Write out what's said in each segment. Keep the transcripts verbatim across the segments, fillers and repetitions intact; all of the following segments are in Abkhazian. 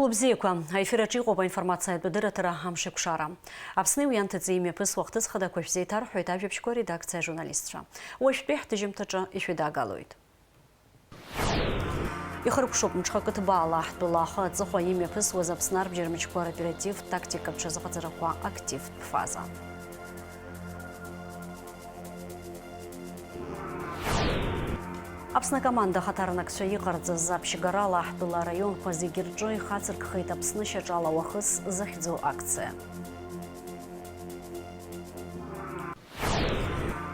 Хәлыбзиақәа, аефир аҿы иҟоуп аинформациатә адырраҭара Амшеикәшара. Аԥсни уи анҭыҵи имҩаԥысуа ахҭыс хадақәа шәзеиҭарҳәоит ажәабжьқәа редакциа ажурналистцәа. Уажәтәи ҳҭыжьымҭаҿы ишәыдаагалоит. Ихыркәшоуп мҽхакы ҭбаала ҳтәыла ахы аҵыхәа имҩаԥысуаз Аԥсны арбџьармчқәа роператив-тактикатә ҽазыҟаҵарақәа активтә фаза. Аԥсны акоманда ахаҭарнакцәа иҟарҵаз аԥшьгарала ҳтәыла араионқәа зегьы рҿы ихацыркхеит Аԥсны шьаҿала уахыс захьӡу акциа.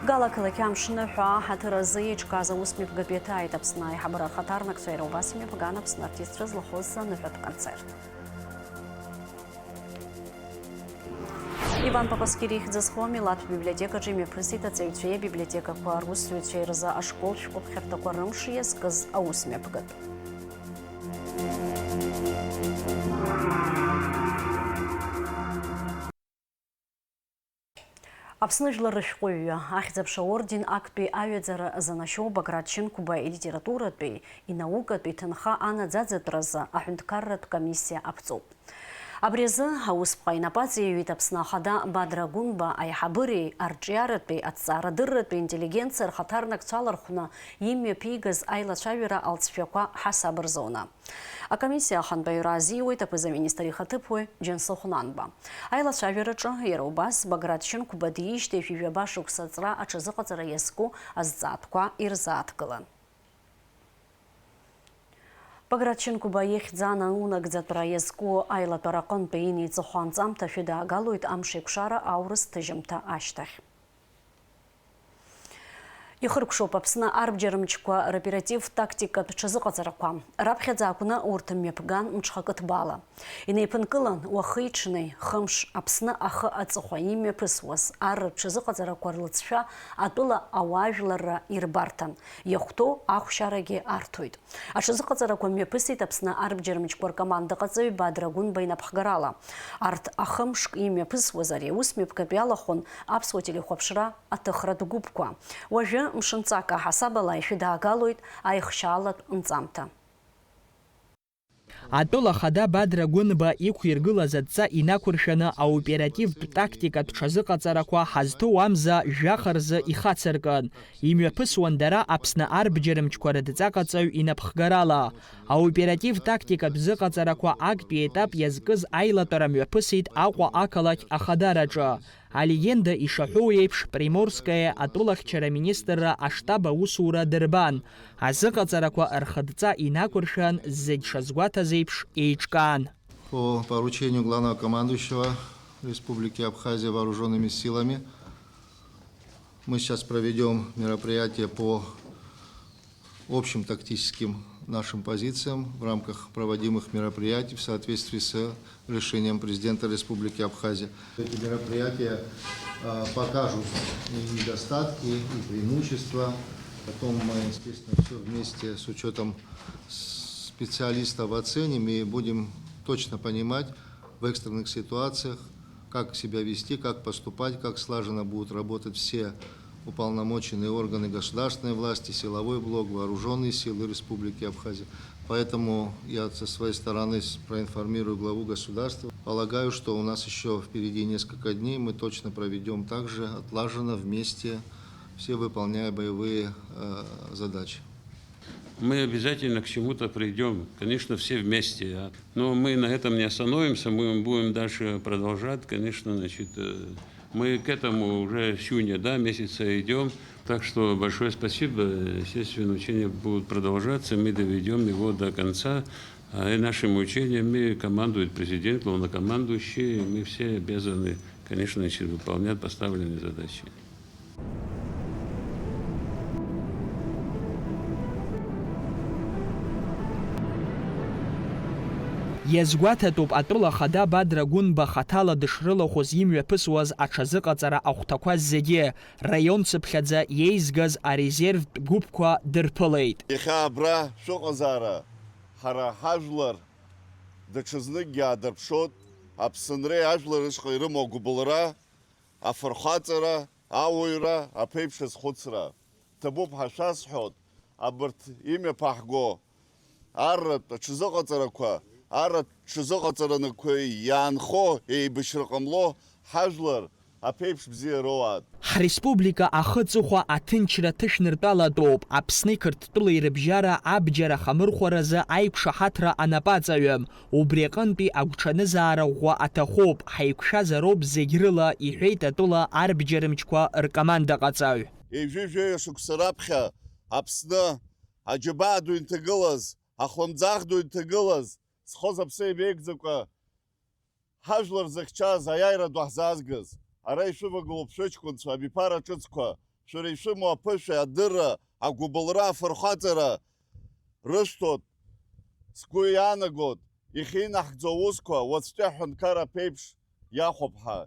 Гала ақалақь амшныҳәа аҳаҭыр азы еиҿкааз аусмҩаԥгатәи аҭааит Аԥсны аиҳабыра ахаҭарнакцәа, иара убас имҩаԥган Аԥсны артистцәа злахәыз аныҳәатә концерт. Иван Папаскири ихьӡ зху амилаҭтә библиотекаҿы имҩаԥысит аҵаҩцәеи абиблиотекақәа русзуҩцәеи рзы ашкол шәҟәыԥхьартақәа рымш иазкыз аусмҩаԥгатә. Аԥсны жәлар рышәҟәыҩҩы, Ахьӡ-аԥша орден актәи аҩаӡара занашьоу Баграт Шьынқәба илитературатәи, инаукатәи ҭынха анаӡаӡатәразы аҳәынҭқарратә комиссиа аԥҵоуп. Абри азы аусԥҟа инапы аҵаиҩит Аԥсны Ахада Бадра Гәынба аиҳабыреи арҿиаратәи, аҭҵаарадырратәи интеллигенциа рхаҭарнакцәа алархәны имҩаԥигаз аилацәажәара алҵшәақәа ҳасаб рзуны. Акомиссиа ахантәаҩра азиуеит аԥыза-министр ихаҭыԥуаҩ Џьансыхә Нанба. Аилацәажәараҿы иара убас Баграт Шьынқәба диижьҭеи шәи жәаба шықәса аҵра аҽазыҟаҵара иазку азҵаатәқәа ирзааҭгылан. Баграт Шьынқәба ихьӡ анаунагӡатәра иазку аилатәара аҟынтәи инеиҵыху анҵамҭа шәыдаагалоит Амшеикәшара аурыс ҭыжьымҭа ашьҭахь. Ихыркәшоуп Аԥсны арбџьармчқәа роператив-тактикатә ҽазыҟаҵарақәа. Раԥхьаӡа акәны урҭ мҩаԥган мҽхакы ҭбаала. Инеиԥынкылан, уахи-ҽни, хымш, Аԥсны ахы аҵыхәа имҩаԥысуаз ар рҽазыҟаҵарақәа рлыҵшәа атәыла ауаажәларра ирбарҭан, иахәҭоу ахәшьарагьы арҭоит. Аҽазыҟаҵарақәа мҩаԥысит Аԥсны арбџьармчқәа ркомандаҟаҵаҩ Бадра Гәынба инапхгарала. Арҭ ахымшк имҩаԥысуаз ари аус мҩаԥгатәи алахәын аԥсуа телехәаԥшра аҭыхратә гәыԥқәа. Уажәы мшынҵак аҳасабала ишәыдаагалоит аихшьаалатә нҵамҭа. Атәыла Ахада Бадра Гәынба иқәиргылаз адҵа инақәыршәаны аоперативтә тактикатә ҽазыҟаҵарақәа ҳазҭоу амза жәаха рзы ихацыркын. Имҩаԥысуан дара Аԥсны арбџьармчқәа рыдҵаҟаҵаҩ инапхгарала. Аоператив-тактикатә зыҟаҵарақәа актәи етап иазкыз аилатәара мҩаԥысит Аҟәа ақалақь Ахадараҿы. Алегенда ишаҳәоу еиԥш, Приморское атәылахьчара министрра аштаб аусура дырбан. Азыҟаҵарақәа рхыдҵа инақәыршәан, зегь шазгәаҭаз еиԥш еиҿкаан. По поручению главного командующего Республики Абхазия вооружёнными силами мы сейчас проведём мероприятие по общим тактическим нашим позициям в рамках проводимых мероприятий в соответствии с решением президента Республики Абхазия. Эти мероприятия, а, покажут и недостатки, и преимущества. Потом мы, естественно, всё вместе с учётом специалистов оценим и будем точно понимать в экстренных ситуациях, как себя вести, как поступать, как слаженно будут работать все уполномоченные органы государственной власти, силовой блок, вооружённые силы Республики Абхазия. Поэтому я со своей стороны с-, проинформирую главу государства. Полагаю, что у нас ещё впереди несколько дней, мы точно проведём также отлаженно, вместе, все выполняя боевые, э, задачи. Мы обязательно к чему-то придём, конечно, все вместе, а. Но мы на этом не остановимся, мы будем дальше продолжать, конечно, значит, э, мы к этому уже с июня, да, месяца идём. Так что большое спасибо, естественно, учения будут продолжаться, мы доведём его до конца. А, и нашими учениями командует президент, главнокомандующий, и мы все обязаны, конечно, значит, выполнять поставленные задачи. Иазгәаҭатәуп атәыла ахада Бадра Гәынба хаҭала дышрылахәыз имҩаԥысуаз аҽазыҟаҵара ахәҭақәа зегьы, раион цыԥхьаӡа иеизгаз арезервтә гәыԥқәа дырԥылеит. Иахьа абра шәыҟазаара ҳара ҳажәлар даҽазныкгьы аадырԥшуеит, Аԥсынреи ажәлар рышҟа ирымоу агәыбылра, афырхаҵара, ауаҩра, аԥеиԥш азхәыцра. Ҭабуп ҳәа шәасҳәоит, абарҭ имҩаԥаҳго арратә аҽазыҟаҵарақәа Арратә ҽазыҟаҵаранықәа иаанхо еибашьра ҟамло ҳажәлар аԥеиԥш бзиа роуаатә. Ҳреспублика ахы-аҵыхәа аҭынчра ҭышәныртәалатәоуп, Аԥсни Қырҭтәылеи рыбжьара абџьар ахамырхәаразы аиқәшаҳаҭра анапаҵаҩым. Убри аҟынтәи агәҽанызаара ӷәӷәа аҭахуп, ҳаиқәшәазароуп зегь рыла, иҳәеит атәыла арбџьарымчқәа ркомандаҟаҵаҩ. Ҩажәи жәаҩа шықәса раԥхьа Аԥсны аџьабаа ду инҭагылаз, ахлымӡаах ду инҭагылаз, зхоз аԥсы еимеигӡакәа ҳажәлар зыхьчаз, аиааира ду ҳзаазгаз, ара ишәывагылоуп шәыҷкәынцәа, абиԥара ҿыцқәа, шәара ишәымоу аԥышәа, адырра, агәыбылра, афырхаҵара рышәҭоит. Сгәы иаанагоит, ихьинаҳгӡо аусқәа уаҵәтәи аҳәынҭқарра аԥеиԥш иахәап ҳәа.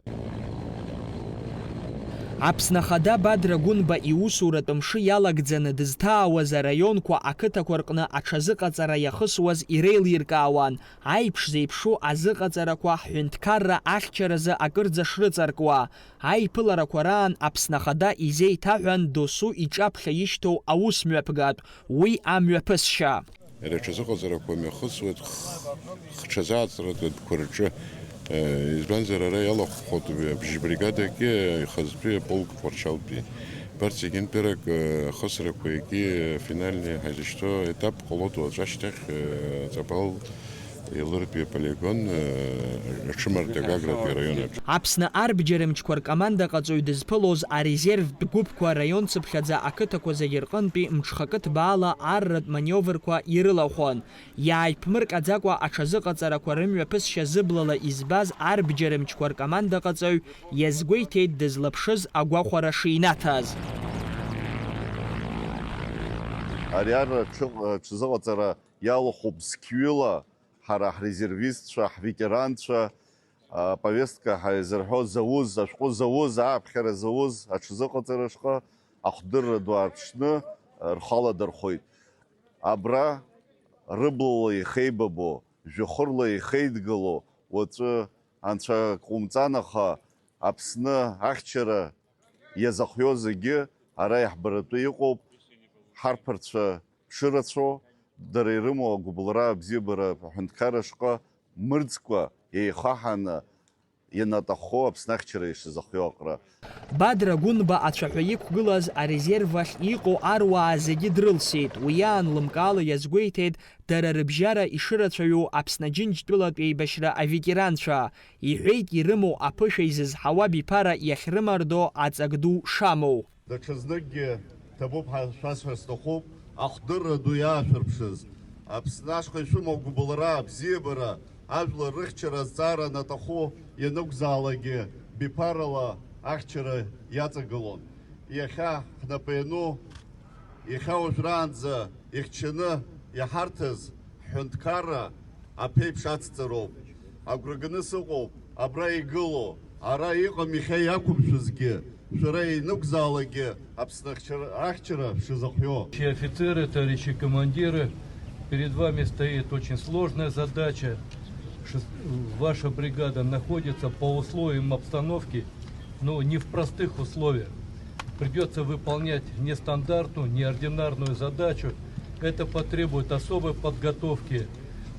Аԥсны Ахада Бадра Гәынба иусуратә мшы иалагӡаны дызҭаауаз араионқәа, ақыҭақәа рҟны аҽазыҟаҵара иахысуаз иреилиркаауан, аиԥш зеиԥшу азыҟаҵарақәа ҳҳәынҭқарра ахьчаразы акырӡа шрыҵаркуа. Аиԥыларақәа раан Аԥсны Ахада изеиҭаҳәан досу иҿаԥхьа ишьҭоу аус мҩаԥгатә, уи амҩаԥысшьа. Иара аҽазыҟаҵарақәа мҩахысуеит х-, хҽазааҵратә адәқәа рҿы. Э, избанзар, ара иалахәхоит абжьбригадагьы, ихазтәи аполк Тҟәарчалтәи. Абарҭ зегьынтәарак, э, ахысрақәа егьи, э, финальный ҳазышьҭоу етап ҟалоит уаҵәы ашьҭахь, э, Ҵабал Елыртәи аполигон, э, аҽымардагагратәи араион аҿы. Аԥсны арбџьарымчқәа ркомандаҟаҵаҩ дызԥылоз арезервтә гәыԥқәа араион цыԥхьаӡа ақыҭақәа зегьы рҟынтәи мҽхакы ҭбаала арратә маниоврқәа ирылахәын. Иааиԥмырҟьаӡакәа аҽазыҟаҵарақәа рымҩаԥысшьа зыблала избаз арбџьарымчқәа ркомандаҟаҵаҩ иазгәеиҭеит дызлаԥшыз агәахәара шинаҭаз. Ари ар аҽы-, аҽазыҟаҵара иалахәуп зқьҩыла ҳара ҳрезервистцәа, ҳветеранцәа, аповестка ҳәа изырҳәо зауз, ашәҟәы зауз, ааԥхьара зауз аҽазыҟаҵара шҟа ахдырра ду аарԥшны, рхала дырхәеит. Абра рыблала ихеибабо, жәохырла ихеидгыло, уаҵәы анцәа ҟумҵан, аха Аԥсны ахьчара иазыхиоу зегьы ара иаҳбаратәы иҟоуп. Ҳарԥарцәа шырацәоу, дара ирымоу агәыбылра, абзиабара аҳәынҭқарра шҟа мырӡкәа еихаҳаны ианаҭаххо Аԥсны ахьчара ишазыхиоу аҟара. Бадра Гәынба ацәаҳәа иқәгылаз арезерв ахь иҟоу аруаа зегьы дрылсит. Уи аан лымкаала иазгәеиҭеит дара рыбжьара ишырацәаҩу Аԥсны Џьынџьтәылатә еибашьра аветеранцәа. Иҳәеит, ирымоу аԥышәа изызҳауа абиԥара иахьрымардо аҵак ду шамоу. Даҽазныкгьы ҭабуп ҳәа шәасҳәар сҭахуп, ахдырра ду иаашәырԥшыз, Аԥсны ашҟа ишәымоу агәыбылра, абзиабара, ажәлар рыхьчара азҵаара анаҭаху ианакәзаалакгьы, биԥарала ахьчара иаҵагылон. Иахьа ҳнапы иану, иахьа уажәраанӡа ихьчаны иҳарҭаз ҳҳәынҭқарра аԥеиԥш ацҵароуп. Агәра ганы сыҟоуп, абра игылоу, ара иҟам иахьа иақәымшәозгьы, шәара ианакәзаалакгьы Аԥсны ахьчара, ахьчара шәазыхиоу. Товарищи офицеры, товарищи командиры, перед вами стоит очень сложная задача. Шес-, ваша бригада находится по условиям обстановки, но не в простых условиях. Придётся выполнять нестандартную, неординарную задачу. Это потребует особой подготовки,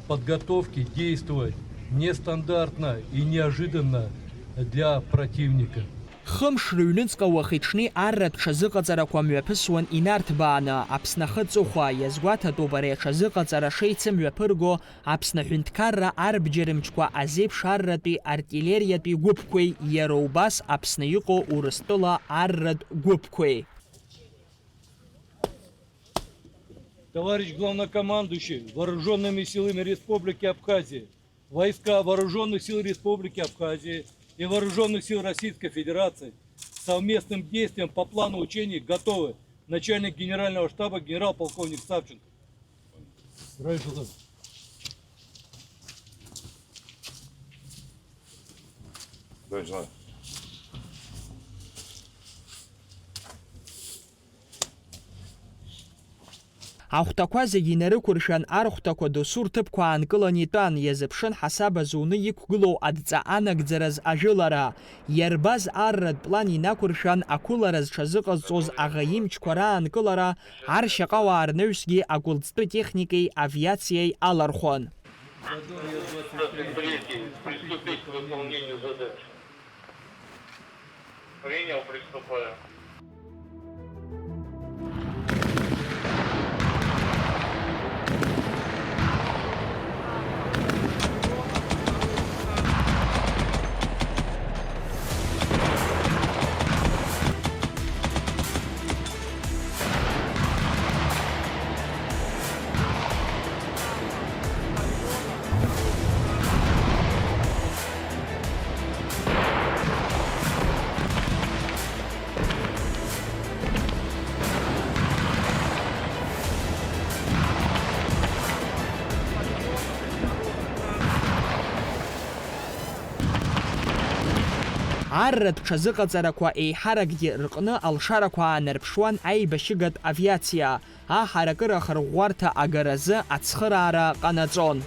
подготовки действовать нестандартно и неожиданно для противника. Хымш рыҩныҵҟа уахи-ҽни арратә ҽазыҟаҵарақәа мҩаԥысуан инарҭбааны, Аԥсны ахы аҵыхәа. Иазгәаҭатәуп ари аҽазыҟаҵара шеицымҩаԥырго Аԥсны аҳәынҭқарра арбџьарымчқәа азеиԥш арратәи артиллериатәи гәыԥқәеи иара убас Аԥсны иҟоу Урыстәыла арратә гәыԥқәеи. Товарищ главнокомандующий вооружёнными силами Республики Абхазия, войска вооружённых сил Республики Абхазия и вооружённых сил Российской Федерации совместным действиям по плану учений готовы. Начальник генерального штаба генерал-полковник Савченко. Здравия желаю. Здравия желаю. Ахәҭақәа зегьы инарықәыршәан, архәҭақәа досу рҭыԥқәа аанкылан итәан, иазыԥшын ҳасаба зуны иқәгылоу адҵа анагӡараз ажәылара. Иарбаз арратә план инақәыршәан ақәылара зҽазыҟазҵоз аӷа имчқәа раанкылара, ар шьаҟауаа рнаҩсгьы акәылӡтәы техникеи авиациеи алархәон. Третий. Приступить к выполнению задач. Принял, приступаю. Арратә ҽазыҟаҵарақәа еиҳаракгьы рҟны алшарақәа аанарԥшуан аибашьыгатә авиациа, аҳаракыра ахырӷәӷәарҭа агаразы ацхыраара ҟанаҵон.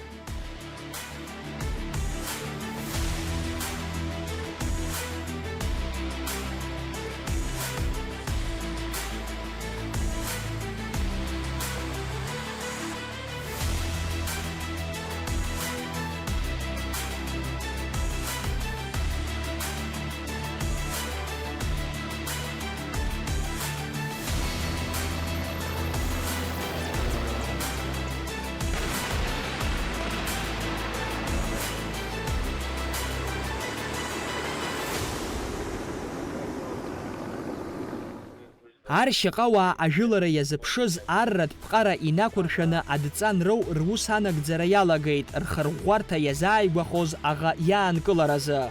Аршьаҟауаа ажәылара иазыԥшыз арратә ԥҟара инақәыршәаны адҵа нроу рус анагӡара иалагеит, рхырӷәӷәарҭа иазааигәахоз аӷа иаанкыларазы.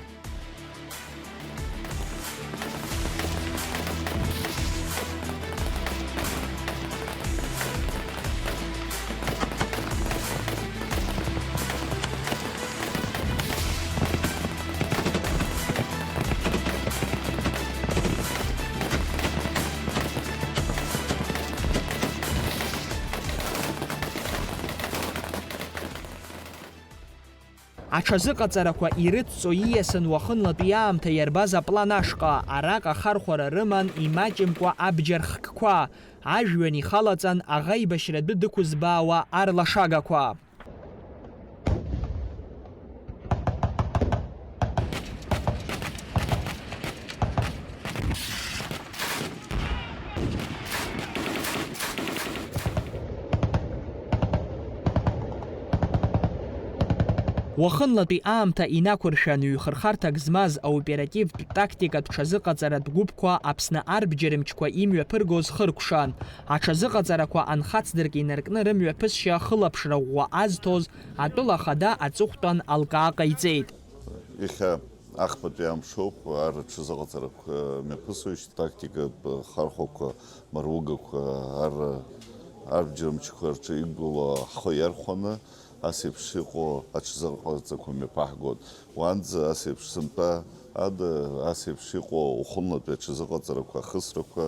Аҽазыҟаҵарақәа ирыдҵо ииасын уахынлатәи аамҭа иарбаз аплан ашҟа, араҟа ахархәара рыман имаҷымкәа абџьар хкқәа, ажәҩан ихалаҵан аӷа еибашьратәы дықәызбаауа арлашагақәа. Уахынлатәи аамҭа инақәыршәан, ҩхырхарҭак змаз аоперативтә-тактикатә ҽазыҟаҵаратә гәыԥқәа Аԥсны арбџьарымчқәа имҩаԥыргоз хыркәшан. Аҽазыҟаҵарақәа анхацдырк инаркны рымҩаԥысшьа хылаԥшра ӷәӷәа азҭоз атәыла ахада аҵыхәтәан алкаа ҟаиҵеит. Иахьа ахԥатәи амшоуп, ар рҽазыҟаҵарақәа мҩаԥысуеижьҭеи, тактикатә хархәақәа, маругақәа, ар, арбџьармчқәа рҿы иқәгылоу ҳхы иархәаны, ас еиԥш иҟоу аҽазыҟаҵарақәа мҩаԥаҳгоит. Уаанӡа ас еиԥш сынтәа ада, ас еиԥш иҟоу ухәынлатәи аҽазыҟаҵарақәа, ахысрақәа,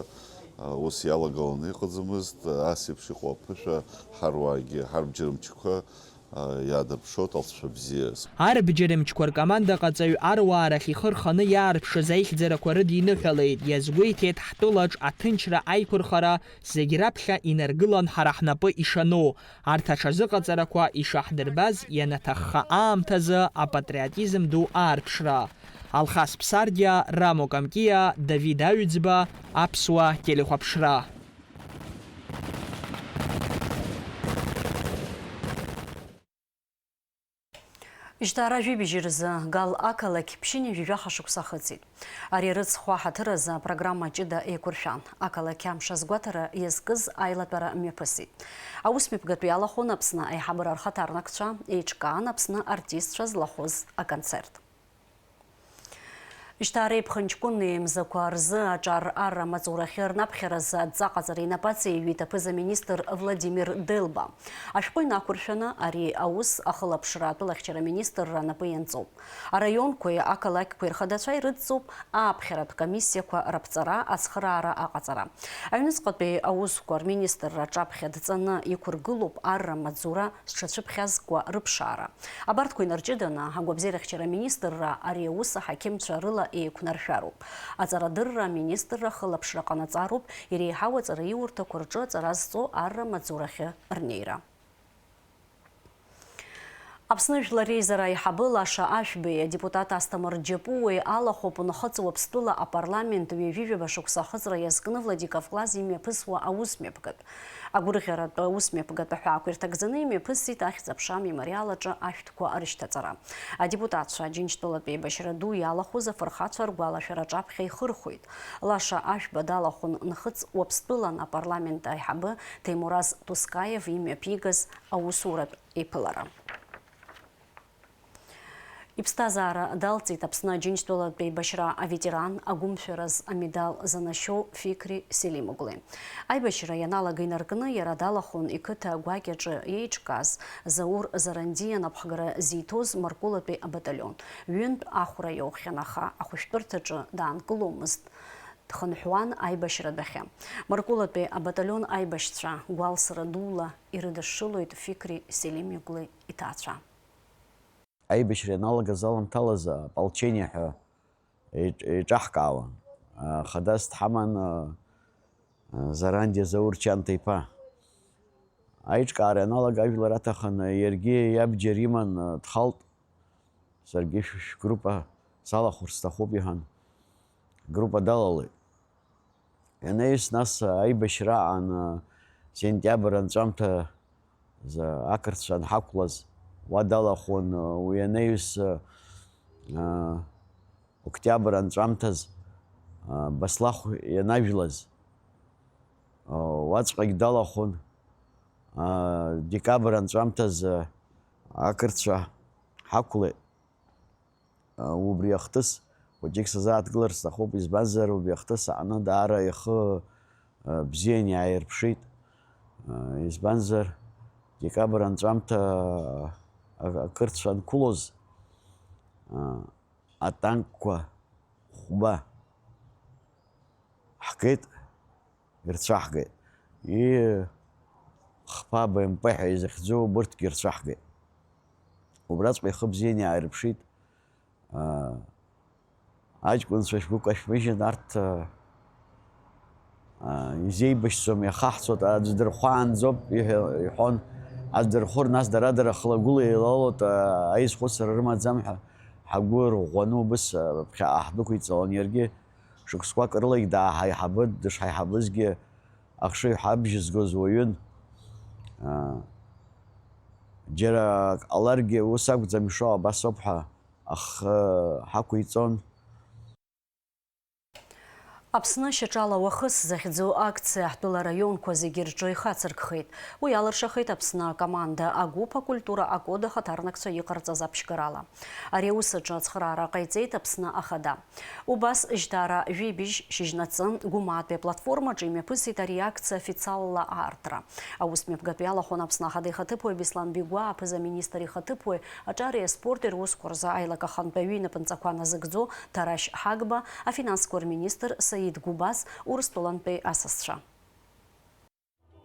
а, ус иалагаланы иҟаӡамызт, ас еиԥш иҟоу аԥышәа ҳаруаагьы, ҳарбџьармчқәа, а, иаадырԥшуеит алҵшәа бзиа. Арбџьармчқәа ркомандаҟаҵаҩ аруаа рахь ихы рханы иаарԥшыз аихьӡарақәа рыдиныҳәалеит, иазгәеиҭеит ҳтәылаҿ аҭынчра аиқәырхара зегь раԥхьа инаргылан ҳара ҳнапы ишану, арҭ аҽазыҟаҵарақәа ишаҳдырбаз ианаҭахха аамҭазы апатриотизм ду аарԥшра. Алхас Ԥсардиа, Рамо Камкиа, Давид Аҩӡба, Аԥсуа телехәаԥшра. Жьҭаара жәибжь рзы Гал ақалақь ԥшьынҩажәи жәаха шықәса ахыҵит. Ари арыцхә аҳаҭыр азы апрограмма ҷыда еиқәыршәан. Ақалақь амш азгәаҭара иазкыз аилатәара мҩаԥысит. Аусмҩаԥгатә иалахәын Аԥсны аиҳабыра рхаҭарнакцәа, еиҿкаан Аԥсны артистцәа злахәыз аконцерт. Жьҭаара еиԥхынҷкәын еимзақәа рзы аҿар арра амаҵурахьы рнаԥхьаразы адҵа ҟаҵара инапы аҵаиҩит аԥыза-министр Владимир Делба. Ашәҟәы инақәыршәаны ари аус ахылаԥшра атәылахьчара министрра анапы ианҵоуп. Араионқәеи ақалақьқәеи рхадацәа ирыдҵоуп ааԥхьаратә комиссиақәа раԥҵара, ацхыраара аҟаҵара. Аҩныҵҟатәи аусқәа рминистрра аҿаԥхьа дҵаны иқәыргылоуп арра амаҵзура зҽацәыԥхьазкуа рыԥшаара. Абарҭқәа инарҷыданы, агәабзиарахьчара аминистрра ари аус аҳақьымцәа рыла еиқәнаршәароуп. Аҵарадырра аминистрра ахылаԥшра ҟанаҵароуп иреиҳау аҵараиурҭақәа рҿы аҵара зҵо арра амаҵзурахьы рнеира. Аԥсны Жәлар Реизара аиҳабы Лаша Ашәбеи адепутат Асҭамыр Џьапуеи алахәуп Нхыҵ Уаԥстәыла апарламент ҩажәижәаба шықәса ахыҵра иазкны Владикавказ имҩаԥысуа аусмҩаԥгатә. Агәырӷьаратә аусмҩаԥгатә аҳәаақәа ирҭагӡаны имҩаԥысит Ахьӡ-аԥша амемориал аҿы ашәҭқәа рышьҭаҵара. Адепутатцәа Аџьынџьтәылатә еибашьра ду иалахәыз афырхацәа ргәалашәара аҿаԥхьа ихырхәеит. Лаша Ашәба далахәын Нхыҵ Уаԥстәылан апарламент аиҳабы Ҭемураз Тускаев имҩаԥигаз аусуратә еиԥылара. Иԥсҭазаара далҵит Аԥсны Аџьынџьтәылатә еибашьра аветеран, агәымшәараз амедал занашьоу Фикри Селимоглы. Аибашьра ианалага инаркны иара далахәын иқыҭа гәакьаҿы еиҿкааз Заур Зарандиа напхгара зиҭоз Маркулатәи абаталион. Ҩынтә ахәра иоухьан, аха ахәышәтәырҭаҿы даанкыломызт. Дхынҳәуан аибашьра адәахьы. Маркулатәи абаталион аибашьцәа гәалсра дула ирыдышшылоит Фикри Селимоглы иҭаацәа. Аибашьра ианалагаз аламҭалаз аполчение ҳәа еиҿ-, еиҿаҳкаауан. Хадас дҳаман, Зарандиа Заур Чанҭа-иԥа. Аиҿкаара ианалага ажәлар аҭахын, иаргьы иабџьар иман дхалт. Саргьы шә-, шәгруппа салахәыр сҭахуп, иҳәан, группа далалеит. Ианаҩс, нас, аибашьра аан, сентиабр анҵәамҭазы ақырҭцәа анҳақәлаз, уа далахәын, уи ианаҩс, октиабр анҵәамҭаз, Баслахә ианажәлаз, уаҵәҟьагь далахәын, декабр анҵәамҭазы ақырҭцәа ҳақәлеит. Убри ахҭыс хәыҷык сазааҭгылар сҭахуп, избанзар, убри ахҭыс аҟны даара ихы бзиан иааирԥшит. Избанзар, декабр анҵәамҭа ақырҭцәа анқәлоз, атанкқәа хәба ҳгеит. Ирцәаҳгеит. Ии, хԥа Б М П ҳәа изыхьӡу убырҭгьы рцәаҳгеит. Убраҵәҟьа ихы бзианы иааирԥшит. Аа, аҷкәынцәа шәгәы кашәмыжьын, арҭ, аа, аа, изеибашьӡом, иахаҳцоит, аӡә дырхәаанӡоуп, иҳәа-, иҳәон. Аӡә дырхәыр, нас дара-дара хлагәыла еилалоит, аа, аизхәыцра рымаӡам ҳәа ҳгәы рӷәӷәаны убыс, аа, ԥхьаҟа ҳдәықәиҵалон иаргьы. Шықәсқәак рылагь дааҳаиҳабы-, дышҳаиҳабызгьы ахшыҩ ҳабжьызгоз уаҩын. Аа, џьара ак ҟаларгьы ус акәӡам ишо, абас ауп ҳәа ахы ҳақәиҵон. Аԥсны шьаҿала уахыс захьӡу акциа ҳтәыла раионқәа зегьы рҿы ихацыркхеит. Уи алыршахеит Аԥсны акоманда агәыԥ акультура акод ахаҭарнакцәа иҟарҵаз аԥшьгарала. Ари аус аҿы ацхыраара ҟаиҵеит Аԥсны Ахада. Убас жьҭара жәибжь шьыжьнаҵы Гәымаатәи аплатформаҿы имҩаԥысит ари акциа официалла аартра. Аус мҩаԥгатәи алахәын Аԥсны Ахада ихаҭыԥуаҩ Беслан Бигәаа, аԥыза-министр ихаҭыԥуаҩ, аҿареи аспорти русқәа рзы аилак ахантәаҩы инапынҵақәа назыгӡо Ҭарашь Ҳагба, афинансқәа рминистр Саид Гәыбаз, Урыстәылантәи асасцәа.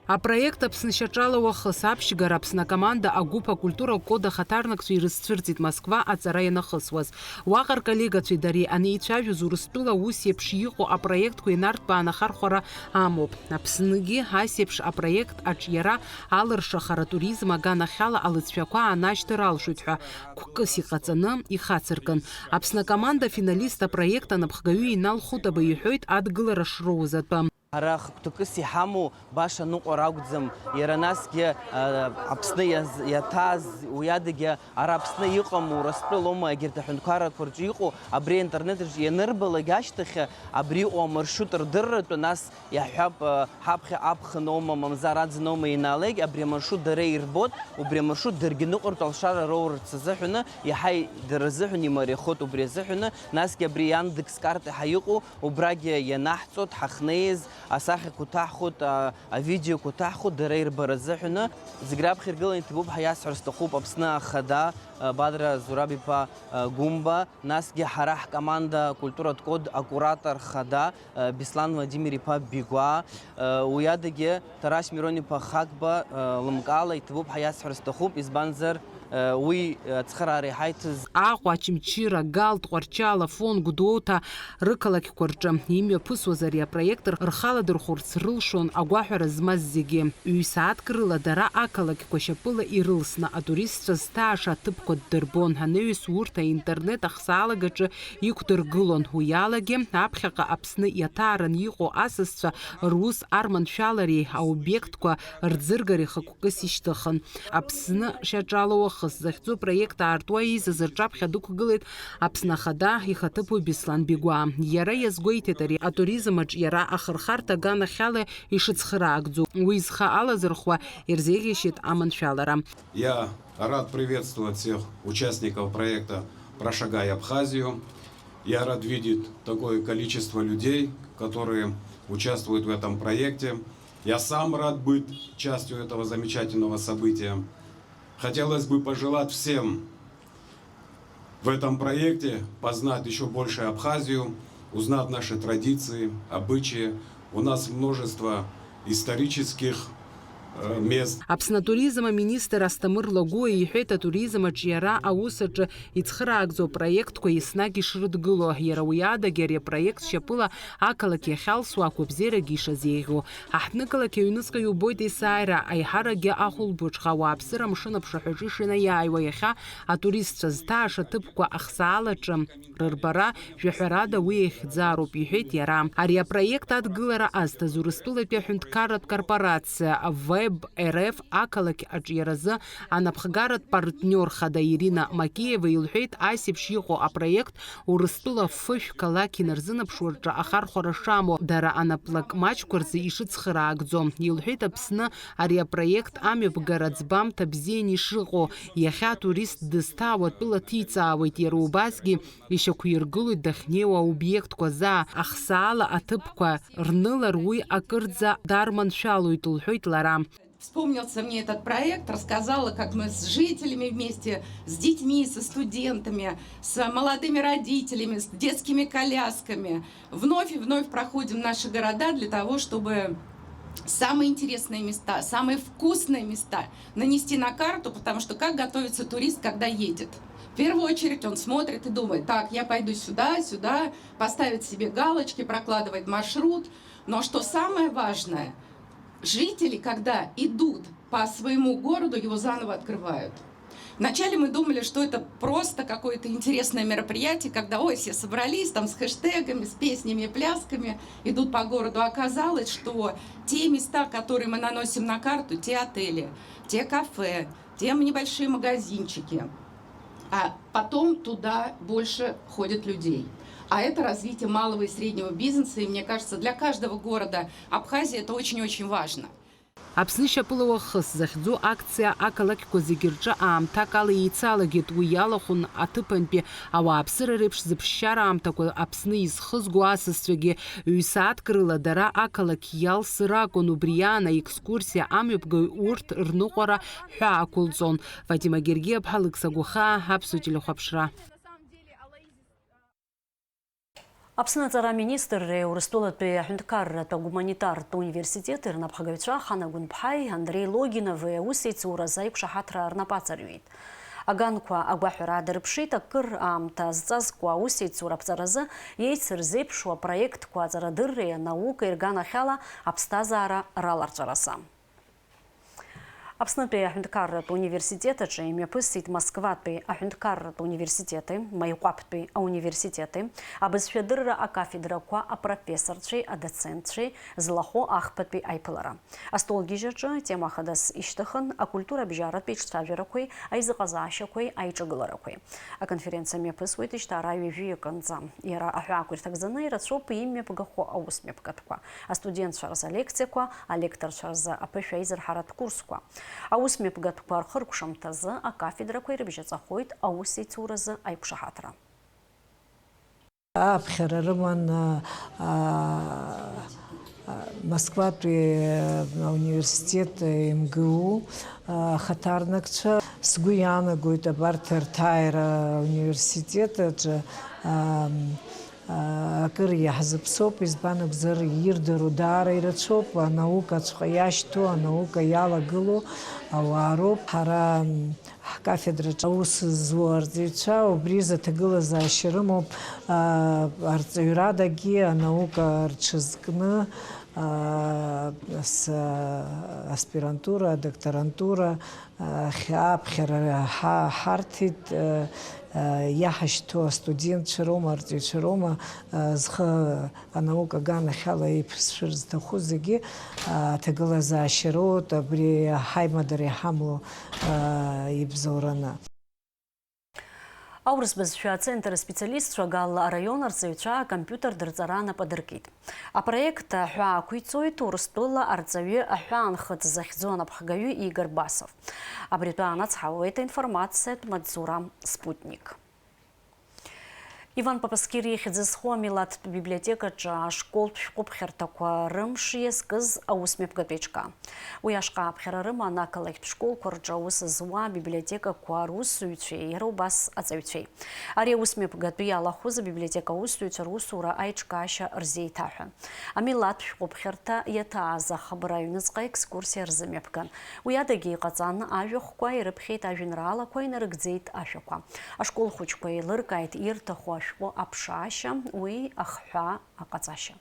Апроект Аԥсны шьаҿала уахыс аԥшьгара Аԥсны акоманда агәыԥ акультура код ахаҭарнакцәа ирызцәырҵит Москва аҵара ианахысуаз. Уаҟа рколлегацәеи дареи анеицәажәоз Урыстәыла ус еиԥш иҟоу апроектқәа инарҭбааны ахархәара амоуп. Аԥсныгьы ас еиԥш апроект аҿиара, алыршахара, атуризм аганахьала алыҵшәақәа аанашьҭыр алшоит ҳәа гәкыс иҟаҵаны ихацыркын. Аԥсны акоманда афиналист апроект анапхгаҩы Инал Хәытаба иҳәоит адгылара шроуз атәы. Ара хықәкыс иҳамоу баша ныҟәара акәӡам, иара насгьы, а, Аԥсны иаз-, иаҭааз, уи адагьы ара Аԥсны иҟам, Урыстәылоума, егьырҭ аҳәынҭқаррақәа рҿы иҟоу, абри аинтернет аҿы ианырбалак ашьҭахь, абри иҟоу амаршрут рдырратәы, нас иаҳҳәап, а, ҳаԥхьа аԥхын аума, мамзар аӡын аума ианаалак, абри амаршрут дара ирбоит, убри амаршрут даргьы ныҟәартә алшара роурц азыҳәаны, иаҳа и-, дара рзыҳәан имариахоит убри азыҳәаны, насгьы абри Яндекс карта ҳәа иҟоу, убрагьы ианаҳҵоит, ҳахнеиз, асахьақәа ҭаҳхуеит, а, авидеоқәа ҭаҳхуеит, дара ирбара азыҳәаны. Зегь раԥхьа иргыланы иҭабуп ҳәа иасҳәар сҭахуп Аԥсны Ахада, а, Бадра Зураб-иԥа, а, Гәымба, насгьы ҳара ҳкоманда акультуратә код акуратор хада, а, Беслан Владимир-иԥа Бигәаа, а, уи адагьы Ҭарашь Мирон-иԥа Хагба, а, лымкаала иҭабуп ҳәа иасҳәар сҭахуп, избанзар, Уи ацхыраара иҳаиҭаз. Аҟәа, Очамчыра, Гал, Тҟәарчал, Афон, Гәдоуҭа рықалақьқәа рҿы имҩаԥысуаз ари апроект рхаладырхәырц рылшон агәаҳәара змаз зегьы. Ҩ-сааҭк рыла дара ақалақьқәа шьапыла ирылсны, атуристцәа зҭааша аҭыԥқәа ддырбон, анаҩс урҭ аинтернет ахсаалагаҿы иқәдыргылон. Уи алагьы аԥхьаҟа Аԥсны иаҭаараны иҟоу асасцәа рус арманшәалареи аобиектқәа рӡыргареи хықәкыс ишьҭыхын. Аԥсны шьаҿала уахыс захьӡу апроект аартуа еизаз рҿаԥхьа дықәгылеит Аԥсны Ахада ихаҭыԥуаҩ Беслан Бигәаа. Иара иазгәеиҭеит ари атуризм аҿиара ахырхарҭа аганахьала ишыцхыраагӡо. Уи зхы алазырхуа ирзеиӷьеишьеит аманшәалара. Я рад приветствовать всех участников проекта «Прошагай Абхазию». Я рад видеть такое количество людей, которые участвуют в этом проекте. Я сам рад быть частью этого замечательного события. Хотелось бы пожелать всем в этом проекте познать ещё больше Абхазию, узнать наши традиции, обычаи. У нас множество исторических мест. Аԥсны атуризм аминистр Асҭамыр Лагәуа иҳәеит, атуризм аҿиара аус аҿы ицхыраагӡоу апроектқәа еснагь ишрыдгыло. Иара уи адагьы ари апроект шьапыла ақалақь иахьалсуа ақәабзиарагьы ишазеиӷьу. Аҳҭнықалақь аҩныҵҟа иубоит есааира, аиҳаракгьы ахәылбуаҿ ауааԥсыра амшын аԥшаҳәаҿы ишынаиааиуа. Иахьа атуристцәа зҭааша ҭыԥқәа ахсаалаҿы рырбара жәаҳәарада уи еихьӡароуп, иҳәеит иара. Ари апроект адгылара азҭаз Урыстәылатәи аҳәынҭқарратә корпорациа Веб РФ ақалақь аҿиаразы анапхгаратә партниор хада Ирина Макеева илҳәеит, асеиԥш иҟоу апроект Урыстәыла фышә қалақь инарзынаԥшуа рҿы ахархәара шамоу, дара анаплак маҷқәа рзы ишыцхыраагӡо. Илҳәеит, Аԥсны ари апроект амҩаԥгара аӡбамҭа бзианы ишыҟоу, иахьа атурист дызҭаау атәыла ҭиҵаауеит, иара убасгьы ишьақәиргылоит дахьнеиуа аобиектқәа заа, ахсаала аҭыԥқәа рнылар уи акырӡа дарманшәалоит, лҳәоит лара. Вспомнился мне этот проект, рассказала, как мы с жителями вместе, с детьми, со студентами, с молодыми родителями, с детскими колясками вновь и вновь проходим наши города для того, чтобы самые интересные места, самые вкусные места нанести на карту, потому что как готовится турист, когда едет? В первую очередь он смотрит и думает: так, я пойду сюда, сюда, поставит себе галочки, прокладывает маршрут. Но что самое важное, жители, когда идут по своему городу, его заново открывают. Вначале мы думали, что это просто какое-то интересное мероприятие, когда, ой, все собрались там с хэштегами, с песнями и плясками, идут по городу. А оказалось, что те места, которые мы наносим на карту, те отели, те кафе, те небольшие магазинчики, а потом туда больше ходят людей. А это развитие малого и среднего бизнеса, и мне кажется, для каждого города Абхазии это очень-очень важно. Аԥсны шьапыла уахыс захьӡу акциа ақалақьқәа зегьы рҿы аамҭак ала еицалагеит. Уи иалахәын аҭыԥантәи ауааԥсыра реиԥш зыԥшшьара аамҭақәа Аԥсны изхызго асасцәагьы. Ҩ-сааҭк рыла дара ақалақь иалсыр акәын, убри аан аекскурсиа амҩаԥгаҩ урҭ рныҟәара ҳәаа ақәылҵон. Фатима Гергиаԥҳа, Лыкса Гәахаа, Аԥсуа телехәаԥшра. Аԥсны аҵара аминистрреи Урыстәылатәи аҳәынҭқарратә агуманитартә университети рнапхгаҩцәа Хана Гәынԥҳаи Андреи Логинови аусеицуразы аиқәшаҳаҭра рнапы аҵарҩит. Аганқәа агәаҳәара аадырԥшит, акыр аамҭа зҵазкуа аусеицура аԥҵаразы еицырзеиԥшу апроектқәа аҵарадырреи анаукеи рганахьала аԥсҭазаара раларҵәаразы. Аԥснытәи аҳәынҭқарратә университет аҿы имҩаԥысит Москватәи аҳәынҭқарратә университети, Маиҟәаԥтәи ауниверситети, абызшәадырра акафедрақәа апрофессорцәеи адоцентцәеи злахәу ахԥатәи аиԥылара. Астолгьежь аҿы атема хадас ишьҭыхын акультура абжьаратәи ҿцәажәарақәеи аизыҟазаашьақәеи аиҿагыларақәеи. Аконференциа мҩаԥысуеит ишьҭара ҩажәи акынӡа. Иара аҳәаақәа ирҭагӡаны ирацәоуп имҩаԥгахо аусмҩаԥгатәқәа, астудентцәа рзы алекциақәа, алекторцәа рзы аԥышәа аизырҳаратә курсқәа. Аусмҩаԥгатәқәа рхыркәшамҭазы акафедрақәа ирыбжьаҵахоит аусеицуразы аиқәшаҳаҭра. Аԥхьара рыман, а, а, Москватәи, а, ауниверситет, а, МГУ, а, ахаҭарнакцәа. Сгәы иаанагоит, абарҭ рҭааира ауниверситет аҿы, а, а, акыр иаҳзыԥсоуп, избан акәзар, ирдыруа даара ирацәоуп, анаукаҵәҟьа иашьҭоу, анаука иалагылоу ауаа роуп. Ҳара, м, Ҳкафедраҿы аус зуа арҵаҩцәа убри изы аҭагылазаашьа рымоуп, аа, арҵаҩрадагьы анаука рҽазкны, аа, с-, аспирантура, адокторантура, аа, хьааԥхьара ҳа-, ҳарҭеит, аа, аа, иаҳашьҭоу астудентцәа роума, арҵаҩцәа роума, аа, зхы анаука аганахьала еиқәзшәыр зҭаху зегьы, аа, аҭагылазаашьа роут, абри ҳаимадара иҳамоу, аа, ибзоураны. Аурыс бызшәа ацентр аспециалистцәа Гал араион арҵаҩцәа акомпиутер дырҵара нап адыркит. Апроект аҳәаа ақәиҵоит Урыстәыла арҵаҩы аҳәаанхыҵ захьӡу анапхгаҩы Игор Басов. Абри атәы аанацҳауеит аинформациатә маҵзура Спутник. Иван Папаскир ихьӡ зху амилаҭтә библиотекаҿы ашколтә шәҟәыԥхьарҭақәа рымш иазкыз аусмҩаԥгатә еиҿкаа. Уи ашҟа аԥхьара рыман ақалақьтә школқәа рҿы аус зуа абиблиотекақәа русзуҩцәеи иара убас аҵаҩцәеи. Ари аусмҩаԥгатәы иалахәыз абиблиотека аусзуҩцәа русура аиҿкаашьа рзеиҭаҳәан. Амилаҭтә шәҟәыԥхьарҭа иаҭааз ахыбра аҩныҵҟа екскурсиа рзымҩаԥган. Уи адагьы иҟаҵан, ажәахәқәа ирыԥхьеит, ажәеинраалақәа инарыгӡеит ашәақәа. Ашкол хәыҷқәа еилыркааит ирҭаху ашәҟәы аԥшаашьа, уи ахҳәаа аҟаҵашьа.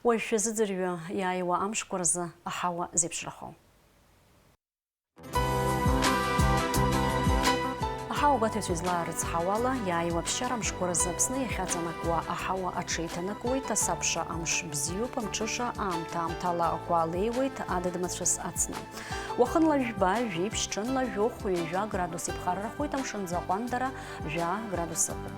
Уажә шәазыӡырҩы иааиуа амшқәа рзы аҳауа зеиԥшрахо. Аҳауагәаҭаҩцәа излаарыцҳауала, иааиуа ԥсшьара мшқәа рзы Аԥсны иахьаҵанакуа аҳауа аҽеиҭанакуеит, асабша амш бзиоуп, амҽыша аамҭа-аамҭала ақәа леиуеит, адыд-мацәыс ацны. Уахынла жәба, жәиԥшь, ҽынла жәохә, ҩажәа градус иԥхаррахоит, амшынӡы аҟәандара жәаа градус ыҟоуп.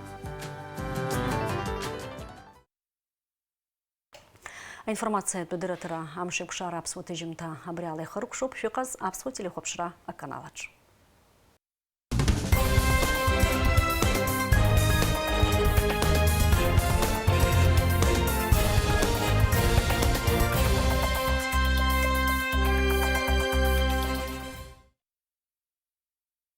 Аинформациатә дырраҭара амшеикәшара аԥсуа ҭыжьымҭа абри ала ихыркәшоуп, шәыҟаз аԥсуа телехәаԥшра аканалаҿ.